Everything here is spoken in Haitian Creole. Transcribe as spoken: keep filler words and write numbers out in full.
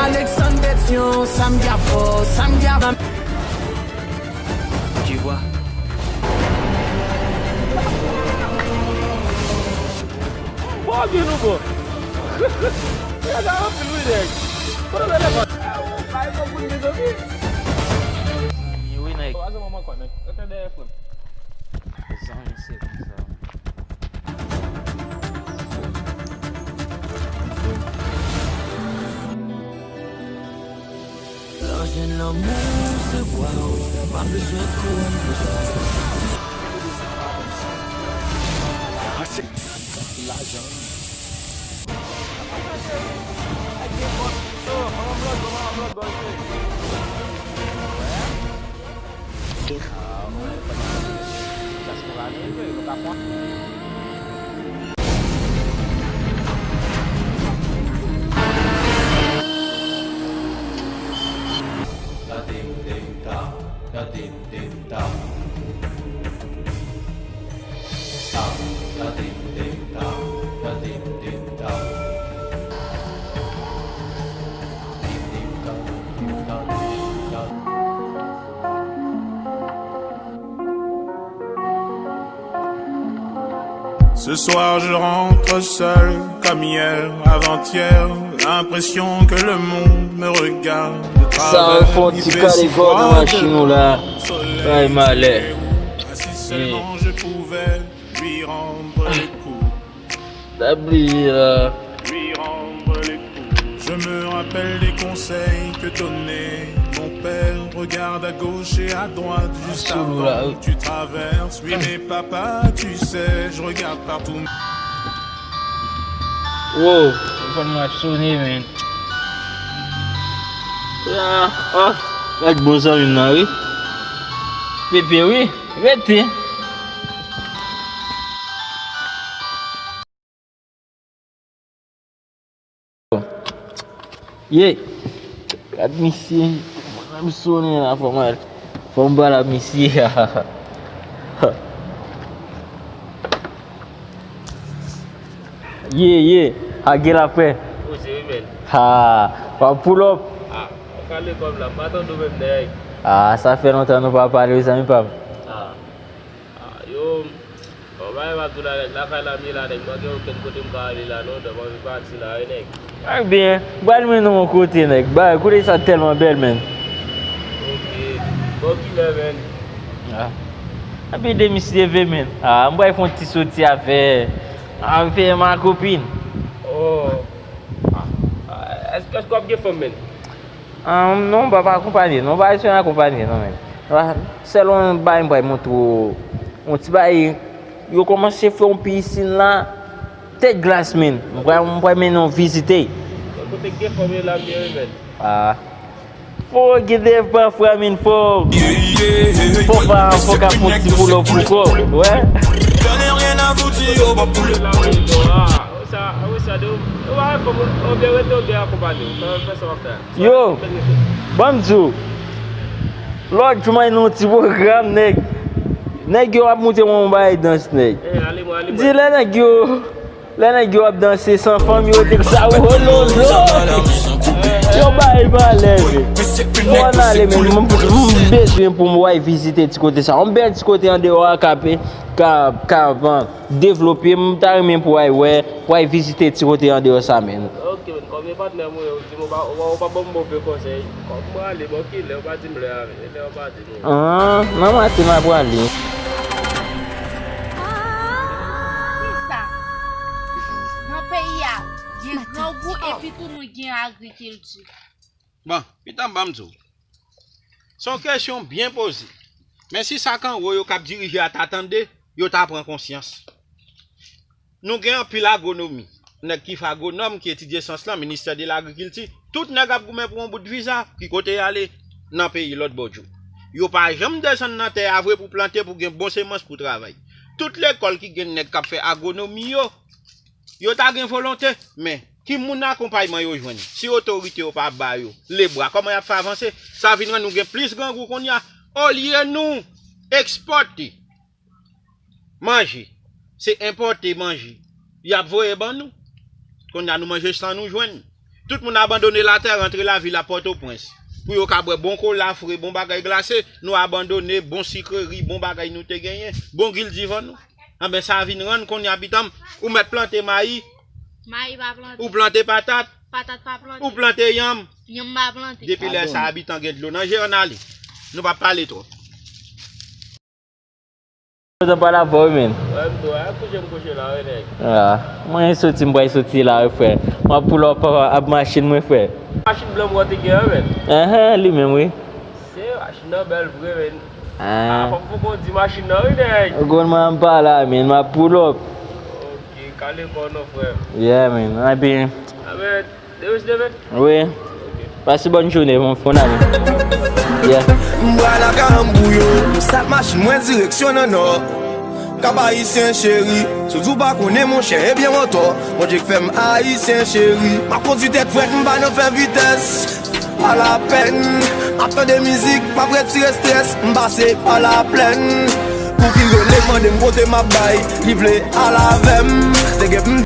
Alexandre Pétion, Sam Diafo, Sam Diafo. Tu vois? Bon, gen nou bon. Gade anpil wi nèg. Kote w rele fò? Bay bon pou li mezanmi. Wi nèg. Pase manman kò nèg. Rete dèyè frè m. Zanmi se konsa. Lè w jwenn lanmou se bwa w pa bezwen kouwòn pou sa. Lajan. Ce soir, je rentre seul, comme hier, avant-hier. L'impression que le monde me regarde de travers. Sa yo fè yon ti kale kò nan machin ou la. Ay, malè. Assis seulement, je pouvais lui rendre les coups. T ap bliye la. Je me rappelle des conseils que donnait mon père. Regarde à gauche et à droite, juste avant que tu traverses. Oui, mais papa, tu sais, je regarde partout. Wow, telefòn mwen ap sone, men. Ah, ah, gad bon zanmi m nan, wi. Pepe, wi, rete. Ye, gad misye, m sonnen la, fò m al, fò m pale ak misye. Ye, ye, a gen la frè. Poze wi, men. Ha, w ap pull up. Ah, w kale kòb la, m pa tande w menm, nèg. Ah, sa fè lontan nou pa pale, wi, zanmi pa m. Ah, ah, yo, bon, bagay m ap di w la, nèg, lakay la m ye la, nèg, m pa gen okenn kote m ka ale la, non, donk m anvi pati la, wi, nèg. Ak byen, m pral mennen w yon kote, nèg. Bagay, kote sa tèlman bèl, men. Ok, bon, kilè, men? Ah. Epi de misye leve, men. Ah, m pral fè yon ti soti avè, avè ma copine. Oh. Ah, ah, èske, èske w ap gen fanm, men? Ah, non, m p ap akonpanye, non, m pa bezwen akonpanye, non, men. Sèl yon bagay m pral montre w, yon ti bagay, yo kòmanse fè yon pisin la, tèt glas, men. M pral, m pral mennen w vizite. Kote k gen fanm yo la, m ye, men. Ah. Fò gen de pafwa, men, fò, fò pa, fò ka fè yon ti pull up pou kò w, wè. Sa, sa, de, ou pa fè fanm, ou byen rete, ou byen akonpanye, fè, fè sa w ap fè. Yo, ban m di w, lòt jou m al nan yon ti pwogram, nèg. Nèg yo ap montre mwen yon bagay dans, nèg. Di lè nèg yo, lè nèg yo ap danse san fanm, yo te sa, oh, lo, lo. Yo bay malè, men. Yo ann ale, men m, m bezwen pou m al vizite ti kote sa. Yon bèl ti kote andeyò a k ap, k ap, k ap devlope. M ta renmen pou w al wè, pou w al vizite ti kote andeyò sa, men. Ok, men, kòm e patnè m ou ye, ou di m ou pa, ou pa, ou pa ban m bon vye konsèy. Kòm mwen ale, bon, kilè, ou pa di m lè a, men, lè ou pa di m. Ah, nan maten m ap prale. Kisa? Nan peyi a, gen grangou epi tou nou gen agrikilti. Bon, pita m ban m di w. Se yon kesyon byen poze. Men si sa k anwo yo k ap dirije a ta tande, yo ta pran konsyans. Nou gen anpil agwonomi, nèg ki fè agwonòm, ki etidye syans lan, ministè de lagrikilti, tout nèg ap goumen pou yon bout viza, ki kote y ale? Nan peyi lòt bò djou. Yo pa janm desann nan tè a vre pou plante, pou gen bon semans, pou travay. Tout lekòl ki gen nèg k ap fè agwonomi yo, yo ta gen volonte, men ki moun akonpayman yo jwenn? Si otorite yo pa ba yo lebra, kòman y ap fè avanse? Sa vin rann nou gen plis grangou kounye a. Olye nou ekspòte manje, se enpòte manje y ap voye ban nou. Kounye a nou manje san nou jwenn. Tout moun abandone latè, rantre lavil a Pòtoprens. Pou yo ka bwè bon kola fre, bon bagay glase, nou abandone bon sikreri, bon bagay nou te genyen, bon gildivan nou. Anben, sa vin rann kounye a abitan m, ou mèt plante mayi, Mayi pa plante. Ou plante patat, Patat pa plante. Ou plante yanm. Yanm pa plante. Depi lè sa, abitan gen dlo nan je, ann ale. Nou p ap pale twòp. Kontan pale avè w, men. Wè, m tou, a kouche m kouche la, wi, nèg. Ah, mwen soti, m pral soti la, wi, frè. M ap pull up, ap machin mwen, frè. Machin blan mwen te gen an, men. Ahan, li menm, wi. Se machin nan bèl vre, men. Ah. Fòk fòk ou di machin nan, wi, nèg. Ou konn mwen, m pa la, men, m ap pull up. Ok, kale kò w non, frè. Yeah, man. Epi, Amen. Demen se demen. Wi. Pase bòn jounen, mon, mon ami. Yeah. M pral lakay an m pou yo. M stat machin mwen direksyon nan nò. Kap Ayisyen cheri, si w di w pa konnen monchè, ebyen w antò. Bondye k fè m Ayisyen cheri. M ap kondui tèt frèt, m pa nan fè vitès. Pa lapèn, m ap tande mizik, m ap retire estrès. M pase pa laplèn. Pou ki rele mande m kote m ap bay, li vle al avè m. Te gen m